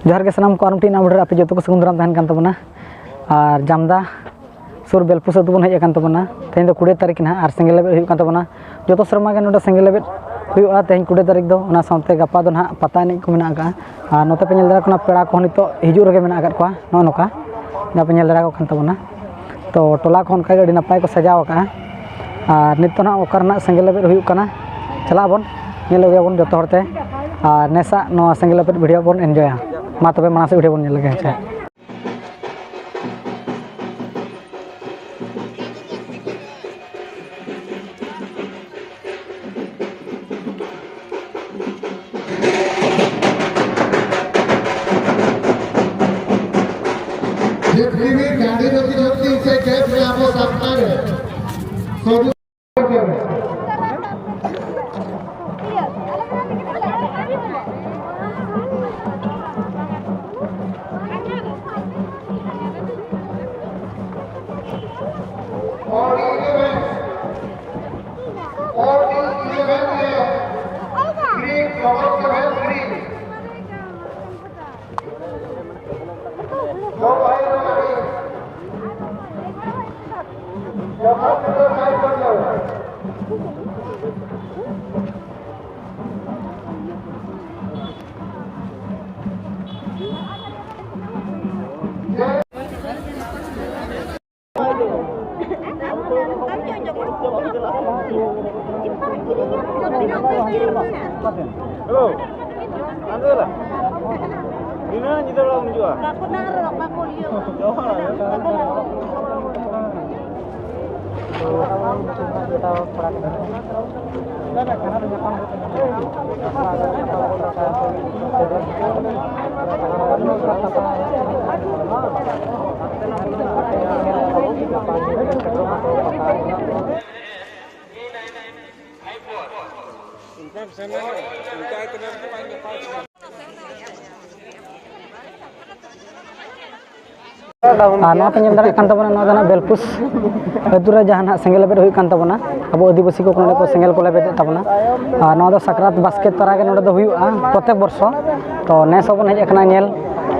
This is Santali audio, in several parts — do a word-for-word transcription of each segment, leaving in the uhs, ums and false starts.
ᱡᱚᱦᱟᱨ ᱜᱮ ᱥᱟᱱᱟᱢ ᱠᱚ, ᱟᱨ ᱢᱤᱫᱴᱤᱡ ᱱᱟᱣᱟ video ᱨᱮ ᱟᱯᱮ ᱡᱚᱛᱚ ᱠᱚ ᱥᱟᱹᱜᱩᱱ ᱫᱟᱨᱟᱢ ᱛᱟᱦᱮᱱ ᱠᱟᱱ ᱛᱟᱵᱚᱱᱟ᱾ ᱟᱨ ᱡᱟᱢᱫᱟ ᱥᱩᱨ ᱵᱮᱞᱯᱩᱥ ᱟᱹᱛᱩ ᱵᱚᱱ ᱦᱮᱡ ᱟᱠᱟᱱ ᱛᱟᱵᱚᱱᱟ᱾ ᱛᱮᱦᱮᱧ ᱫᱚ ᱠᱩᱲᱤ ᱛᱟᱹᱨᱤᱠᱷ ᱱᱟᱦᱟᱜ, ᱟᱨ ᱥᱮᱸᱜᱮᱞ ᱞᱮᱵᱮᱫ ᱦᱩᱭᱩᱜ ᱠᱟᱱ ᱛᱟᱵᱚᱱᱟ᱾ ᱡᱚᱛᱚ ᱥᱮᱨᱢᱟ ᱜᱮ ᱱᱚᱰᱮ ᱥᱮᱸᱜᱮᱞ ᱞᱮᱵᱮᱫ ᱦᱩᱭᱩᱜᱼᱟ ᱛᱮᱦᱮᱧ ᱠᱩᱲᱤ ᱛᱟᱹᱨᱤᱠᱷ ᱫᱚ᱾ ᱚᱱᱟ ᱥᱟᱶᱛᱮ ᱜᱟᱯᱟ ᱫᱚ ᱱᱟᱦᱟᱜ ᱯᱟᱛᱟ ᱮᱱᱮᱡ ᱠᱚ ᱢᱮᱱᱟᱜ ᱟᱠᱟᱫᱼᱟ᱾ ᱟᱨ ᱱᱚᱛᱮ ᱯᱮ ᱧᱮᱞ ᱫᱟᱲᱮᱭᱟᱜ ᱠᱟᱱᱟ, ᱯᱮᱲᱟ ᱠᱚᱦᱚᱸ ᱱᱤᱛᱚᱜ ᱦᱤᱡᱩᱜ ᱨᱮᱜᱮ ᱢᱮᱱᱟᱜ ᱟᱠᱟᱫ ᱠᱚᱣᱟ᱾ ᱱᱚᱜᱼᱚ ᱱᱚᱝᱠᱟ ᱡᱟᱦᱟᱸ ᱯᱮ ᱧᱮᱞ ᱫᱟᱲᱮᱭᱟᱠᱚ ᱠᱟᱱ ᱛᱟᱵᱚᱱᱟ᱾ ᱛᱚ ᱴᱚᱞᱟ ᱠᱚᱦᱚᱸ ᱚᱱᱠᱟᱜᱮ ᱟᱹᱰᱤ ᱱᱟᱯᱟᱭ ᱠᱚ ᱥᱟᱡᱟᱣ ᱟᱠᱟᱫᱼᱟ᱾ ᱟᱨ ᱱᱤᱛᱚᱜ ᱱᱟᱦᱟᱜ ᱚᱠᱟ ᱨᱮᱱᱟᱜ ᱥᱮᱸᱜᱮᱞ ᱞᱮᱵᱮᱫ ᱦᱩᱭᱩᱜ ᱠᱟᱱᱟ, ᱪᱟᱞᱟᱜ ᱟᱵᱚᱱ, ᱧᱮᱞ ᱟᱹᱜᱩᱭᱟᱵᱚᱱ ᱡᱚᱛᱚ ᱦᱚᱲᱛᱮ᱾ ᱟᱨ ᱱᱮᱥᱟᱜ ᱱᱚᱣᱟ ᱥᱮᱸᱜᱮᱞ ᱞᱮᱵᱮᱫ video ᱵᱚᱱ enjoyᱟ᱾ ᱢᱟ ᱛᱚᱵᱮ ᱢᱟᱲᱟᱝ ᱥᱮᱫ video ᱵᱚᱱ ᱧᱮᱞ ᱞᱮᱜᱮ, ᱦᱮᱸ ᱥᱮ᱾ ᱡᱮᱛᱱᱤ ᱵᱷᱤ ᱜᱟᱹᱰᱤ ᱨᱚᱠᱤ ᱡᱚᱛᱤ ᱥᱮ ᱜᱮᱯ ᱨᱮ ᱟᱵᱚ ᱥᱟᱢᱱᱟ ᱨᱮ ᱥᱚᱵᱩ All the eleven, all the eleven players, green, cover seven, green. दो भाई, दो भाई। जब आप इधर साइड पर जाओ। ᱦᱮᱞᱳ, ᱟᱸᱡᱚᱢ ᱫᱟ? ᱫᱷᱤᱱᱟᱹᱱ ᱧᱤᱫᱟᱹ ᱵᱮᱲᱟ ᱵᱚᱱ ᱦᱤᱡᱩᱜᱼᱟ᱾ ᱟᱨ ᱱᱚᱣᱟ ᱯᱮ ᱧᱮᱞ ᱫᱟᱲᱮᱭᱟᱜ ᱠᱟᱱ ᱛᱟᱵᱚᱱᱟ, ᱱᱚᱣᱟ ᱫᱚ ᱱᱟᱜ ᱵᱮᱞᱯᱩᱥ ᱟᱹᱛᱩ ᱨᱮ ᱡᱟᱦᱟᱸ ᱱᱟᱜ ᱥᱮᱸᱜᱮᱞ ᱞᱮᱵᱮᱫ ᱦᱩᱭᱩᱜ ᱠᱟᱱ ᱛᱟᱵᱚᱱᱟ, ᱟᱵᱚ ᱟᱹᱫᱤᱵᱟᱹᱥᱤ ᱠᱚ ᱱᱚᱰᱮ ᱠᱚ ᱥᱮᱸᱜᱮᱞ ᱠᱚ ᱞᱮᱵᱮᱫᱮᱫ ᱛᱟᱵᱚᱱᱟ᱾ ᱟᱨ ᱱᱚᱣᱟ ᱫᱚ ᱥᱟᱠᱨᱟᱛ ᱵᱟᱥᱠᱮ ᱛᱚᱨᱟ ᱜᱮ ᱱᱚᱰᱮ ᱫᱚ ᱦᱩᱭᱩᱜᱼᱟ ᱯᱨᱚᱛᱮᱠ ᱵᱚᱨᱥᱚ᱾ ᱛᱚ ᱱᱮᱥ ᱦᱚᱸᱵᱚᱱ ᱦᱮᱡ ᱟᱠᱟᱱᱟ ᱧᱮᱞ,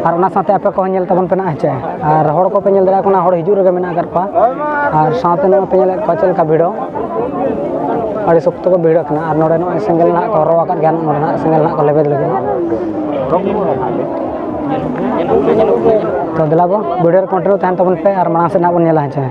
ᱟᱨ ᱚᱱᱟ ᱥᱟᱶᱛᱮ ᱟᱯᱮ ᱠᱚᱦᱚᱸ ᱧᱮᱞ ᱛᱟᱵᱚᱱ ᱯᱮ ᱱᱟᱜ, ᱦᱮᱸ ᱪᱮ? ᱟᱨ ᱦᱚᱲ ᱠᱚᱯᱮ ᱧᱮᱞ ᱫᱟᱲᱮᱭᱟᱜ ᱠᱟᱱᱟ, ᱦᱚᱲ ᱦᱤᱡᱩᱜ ᱨᱮᱜᱮ ᱢᱮᱱᱟᱜ ᱟᱠᱟᱫ ᱠᱚᱣᱟ᱾ ᱟᱨ ᱥᱟᱶᱛᱮ ᱱᱚᱜᱼᱚᱭ ᱯᱮ ᱧᱮᱞᱮᱫ ᱠᱚᱣᱟ ᱪᱮᱫ ᱞᱮᱠᱟ ᱵᱷᱤᱲ, ᱟᱹᱰᱤ ᱥᱚᱠᱛᱚ ᱠᱚ ᱵᱷᱤᱲ ᱟᱠᱟᱱᱟ᱾ ᱟᱨ ᱱᱚᱰᱮ ᱱᱚᱜᱼᱚᱭ ᱥᱮᱸᱜᱮᱞ ᱱᱟᱜ ᱠᱚ ᱦᱚᱨᱚ ᱟᱠᱟᱫ ᱜᱮᱭᱟ, ᱱᱚᱰᱮ ᱱᱟᱜ ᱥᱮᱸᱜᱮᱞ ᱱᱟᱜ ᱠᱚ ᱞᱮᱵᱮᱫ ᱞᱟᱹᱜᱤᱫ᱾ ᱛᱚ ᱫᱮᱞᱟ ᱵᱚ, ᱵᱷᱤᱰᱤᱭᱳ ᱨᱮ ᱠᱚᱱᱴᱤᱱᱤᱭᱩ ᱛᱟᱦᱮᱱ ᱛᱟᱵᱚᱱ ᱯᱮ ᱟᱨ ᱢᱟᱲᱟᱝ ᱥᱮᱫ ᱱᱟᱜ ᱵᱚᱱ ᱧᱮᱞᱟ, ᱦᱮᱸ ᱪᱮ?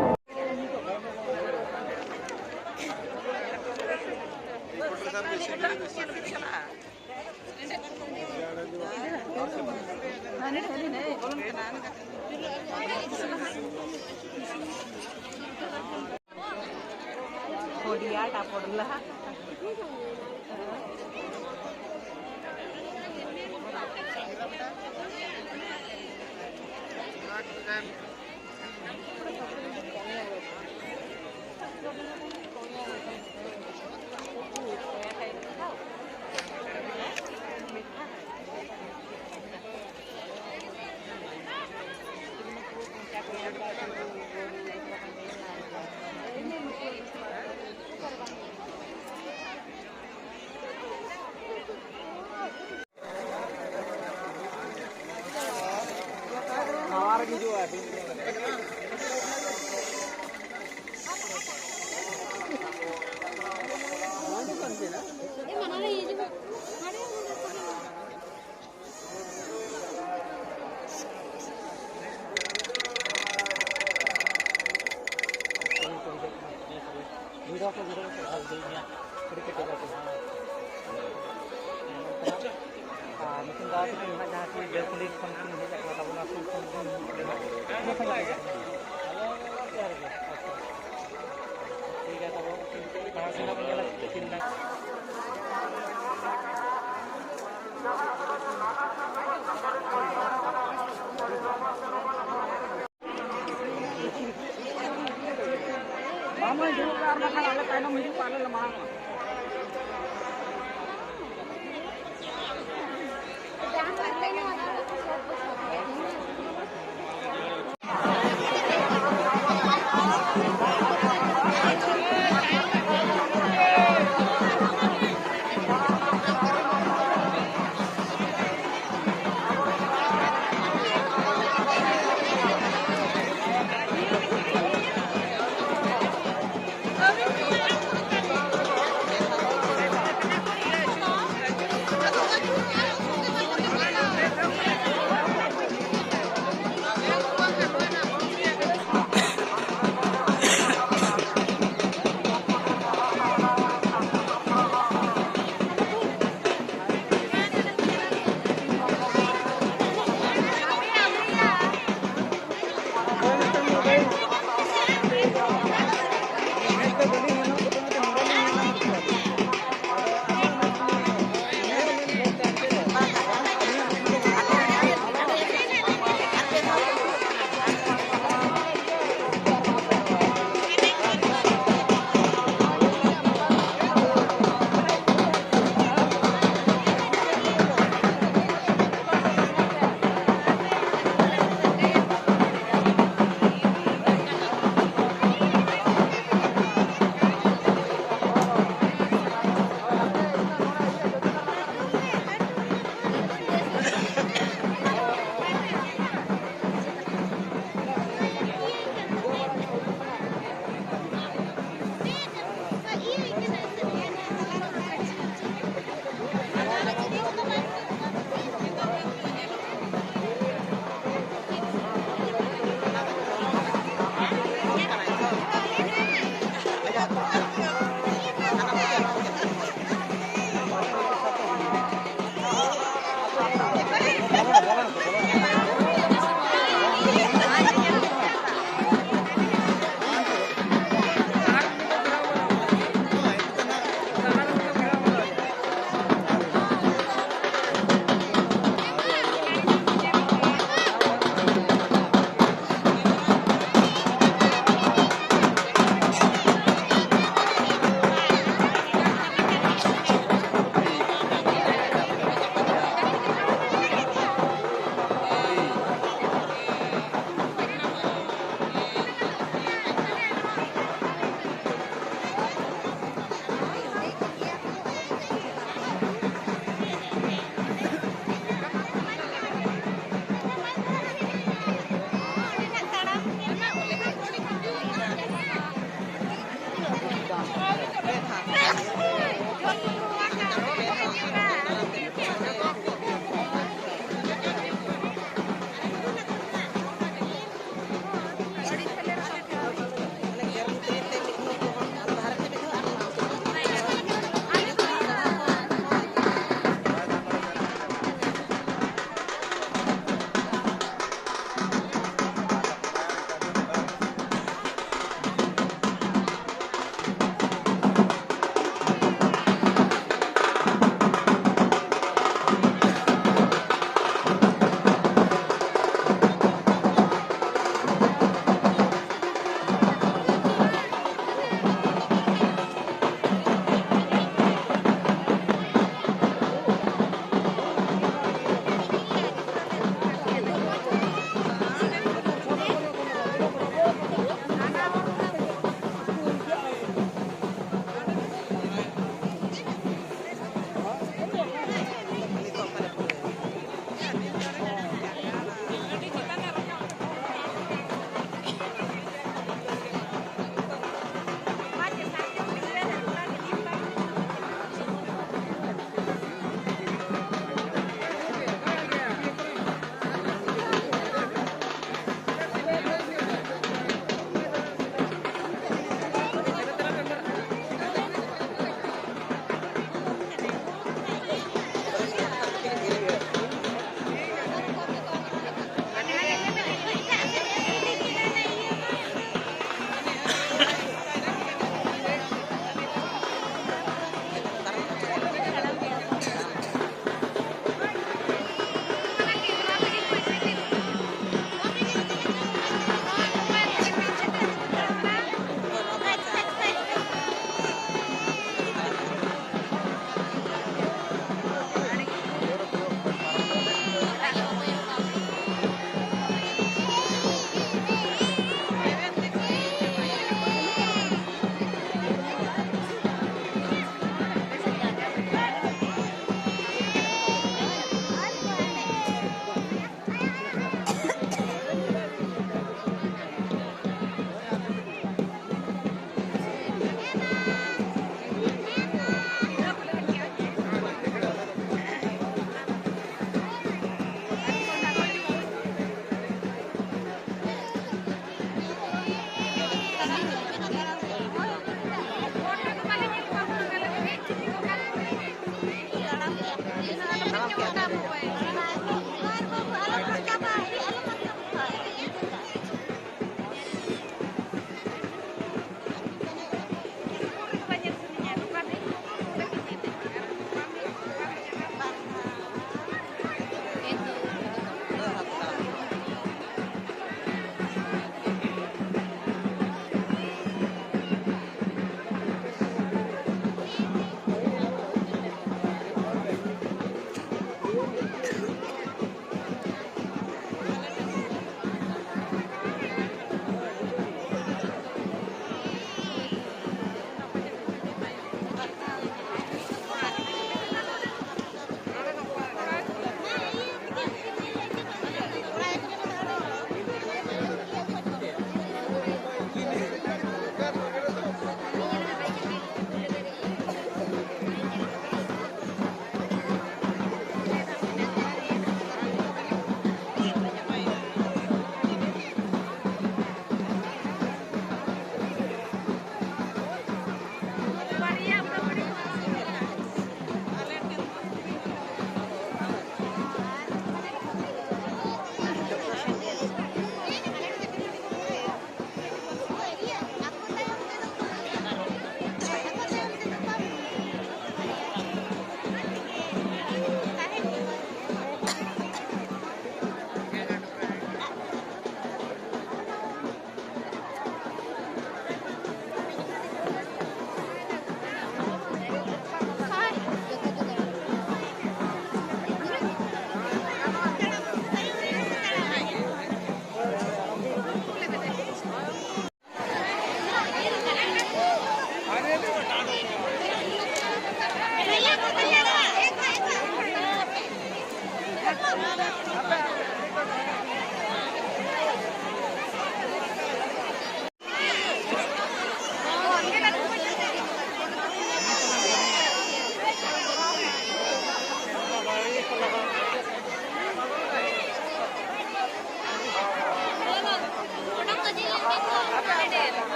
ᱟᱨ ᱱᱩᱠᱤᱱ ᱫᱟᱫᱟ ᱛᱟᱹᱠᱤᱱ ᱱᱟᱦᱟᱜ ᱡᱟᱦᱟᱸ ᱠᱤ ᱡᱷᱟᱲᱠᱷᱚᱸᱰ ᱠᱷᱚᱱ ᱠᱤᱱ ᱦᱮᱡ ᱟᱠᱟᱱᱟ ᱛᱟᱵᱚᱱᱟ, ᱥᱩᱨ ᱠᱷᱚᱱ ᱠᱤᱱ ᱦᱮᱡ ᱟᱠᱟᱱᱟ᱾ ᱴᱷᱤᱠ ᱜᱮᱭᱟ, ᱛᱟᱵᱚ ᱢᱟᱲᱟᱝ ᱥᱮᱫ ᱵᱚᱱ ᱧᱮᱞᱟ ᱪᱮᱫ ᱪᱤᱱᱦᱟᱹ᱾ ᱵᱟᱝ ᱢᱟᱹᱭ, ᱫᱩᱲᱩᱵ ᱢᱮ, ᱟᱨ ᱵᱟᱠᱷᱟᱱ ᱟᱞᱮ ᱛᱟᱭᱱᱚᱢ ᱦᱤᱡᱩᱜ ᱯᱮ, ᱟᱞᱮ ᱞᱮ ᱢᱟᱲᱟᱝᱚᱜᱼᱟ᱾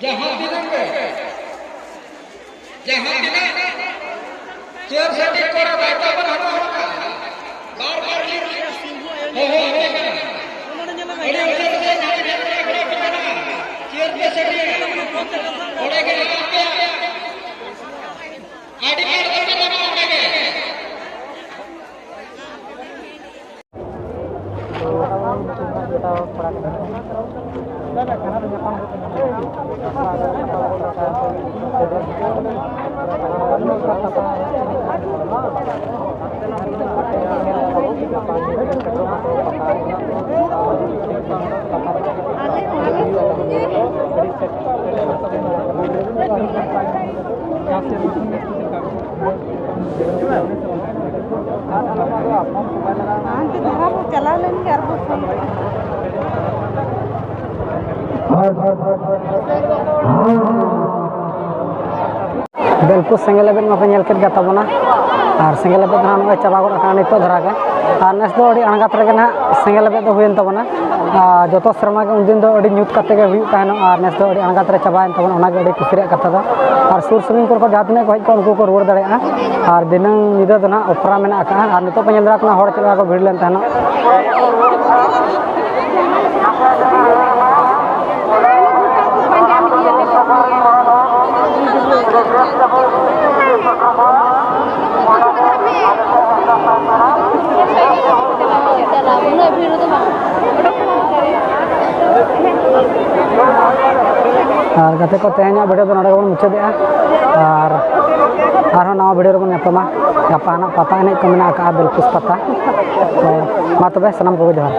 ᱡᱟᱦᱟᱸ ᱛᱤᱱᱟᱹᱜ ᱜᱮ, ᱡᱟᱦᱟᱸ ᱛᱤᱱᱟᱹᱜ ᱪᱮᱭᱟᱨ ᱥᱮᱴᱤᱝ ᱠᱚᱨᱮ ᱫᱟᱭᱤᱛᱛᱚ ᱵᱚᱱ ᱦᱟᱛᱟᱣ ᱟᱠᱟᱫ, ᱵᱟᱨ ᱵᱟᱨ ᱞᱤᱧ ᱦᱚᱦᱚ ᱟᱯᱮ ᱠᱟᱱᱟ᱾ ᱟᱹᱰᱤ ᱩᱥᱟᱹᱨᱟ ᱛᱮ ᱡᱟᱦᱟᱸᱭ ᱴᱷᱮᱱ ᱠᱷᱚᱱᱟᱜ ᱯᱮ ᱪᱟᱞᱟᱜᱼᱟ, ᱪᱮᱭᱟᱨ ᱯᱮ ᱥᱮᱴᱤᱝ, ᱚᱸᱰᱮ ᱜᱮ ᱢᱮᱱᱟᱜ ᱯᱮᱭᱟ᱾ ᱟᱹᱰᱤ ᱟᱸᱴ ᱫᱚᱯᱮ ᱧᱟᱢᱟ ᱚᱸᱰᱮ ᱜᱮ᱾ ᱦᱟᱱᱛᱮ ᱫᱷᱟᱨᱟ ᱵᱚ ᱪᱟᱞᱟᱣ ᱞᱮᱱ ᱜᱮ ᱟᱨ ᱵᱚ ᱥᱮᱱ᱾ ᱵᱮᱞᱠᱩ ᱥᱮᱸᱜᱮᱞ ᱞᱮᱵᱮᱫ ᱢᱟᱯᱮ ᱧᱮᱞ ᱠᱮᱫ ᱜᱮ ᱛᱟᱵᱚᱱᱟ, ᱟᱨ ᱥᱮᱸᱜᱮᱞ ᱞᱮᱵᱮᱫ ᱫᱚ ᱱᱟᱦᱟᱜ ᱱᱚᱜᱼᱚᱭ ᱪᱟᱵᱟ ᱜᱚᱫ ᱟᱠᱟᱱᱟ ᱱᱤᱛᱚᱜ ᱫᱷᱟᱨᱟ ᱜᱮ᱾ ᱟᱨ ᱱᱮᱥ ᱫᱚ ᱟᱹᱰᱤ ᱟᱬᱜᱟᱛ ᱨᱮᱜᱮ ᱱᱟᱦᱟᱜ ᱥᱮᱸᱜᱮᱞ ᱞᱮᱵᱮᱫ ᱫᱚ ᱦᱩᱭᱮᱱ ᱛᱟᱵᱚᱱᱟ᱾ ᱟᱨ ᱡᱚᱛᱚ ᱥᱮᱨᱢᱟ ᱜᱮ ᱩᱱᱫᱤᱱ ᱫᱚ ᱟᱹᱰᱤ ᱧᱩᱛ ᱠᱟᱛᱮ ᱜᱮ ᱦᱩᱭᱩᱜ ᱛᱟᱦᱮᱱᱚᱜ, ᱟᱨ ᱱᱮᱥ ᱫᱚ ᱟᱹᱰᱤ ᱟᱬᱜᱟᱛ ᱨᱮ ᱪᱟᱵᱟᱭᱮᱱ ᱛᱟᱵᱚᱱᱟ, ᱚᱱᱟᱜᱮ ᱟᱹᱰᱤ ᱠᱩᱥᱤ ᱨᱮᱭᱟᱜ ᱠᱟᱛᱷᱟ ᱫᱚ᱾ ᱟᱨ ᱥᱩᱨ ᱥᱟᱺᱜᱤᱧ ᱠᱚᱨᱮ ᱠᱷᱚᱱ ᱡᱟᱦᱟᱸ ᱛᱤᱱᱟᱹᱜ ᱠᱚ ᱦᱮᱡ ᱠᱚᱜᱼᱟ, ᱩᱱᱠᱩ ᱠᱚ ᱨᱩᱣᱟᱹᱲ ᱫᱟᱲᱮᱭᱟᱜᱼᱟ᱾ ᱟᱨ ᱫᱤᱱᱟᱹᱢ ᱧᱤᱫᱟᱹ ᱫᱚ ᱱᱟᱦᱟᱜ ᱚᱯᱮᱨᱟ ᱢᱮᱱᱟᱜ ᱟᱠᱟᱫᱼᱟ, ᱟᱨ ᱱᱤᱛᱚᱜ ᱯᱮ ᱧᱮᱞ ᱫᱟᱲᱮᱭᱟᱜ ᱠᱟᱱᱟ ᱦᱚᱲ ᱪᱮᱫ ᱞᱮᱠᱟ ᱠᱚ ᱵᱷᱤᱲ ᱞᱮᱱ ᱛᱟᱦᱮᱱᱚᱜ᱾ ᱟᱨ ᱜᱟᱛᱮ ᱠᱚ, ᱛᱮᱦᱮᱧᱟᱜ ᱵᱷᱤᱰᱤᱭᱳ ᱫᱚ ᱱᱚᱰᱮ ᱜᱮᱵᱚᱱ ᱢᱩᱪᱟᱹᱫᱮᱜᱼᱟ᱾ ᱟᱨ ᱟᱨᱦᱚᱸ ᱱᱟᱣᱟ ᱵᱷᱤᱰᱤᱭᱳ ᱨᱮᱵᱚᱱ ᱧᱟᱯᱟᱢᱟ᱾ ᱜᱟᱯᱟ ᱱᱟᱜ ᱯᱟᱛᱟ ᱮᱱᱮᱡ ᱠᱚ ᱢᱮᱱᱟᱜ ᱟᱠᱟᱫᱼᱟ, ᱵᱮᱞᱠᱩᱥ ᱯᱟᱛᱟ᱾ ᱛᱚ ᱢᱟ ᱛᱚᱵᱮ, ᱥᱟᱱᱟᱢ ᱠᱚᱜᱮ ᱡᱚᱦᱟᱨ᱾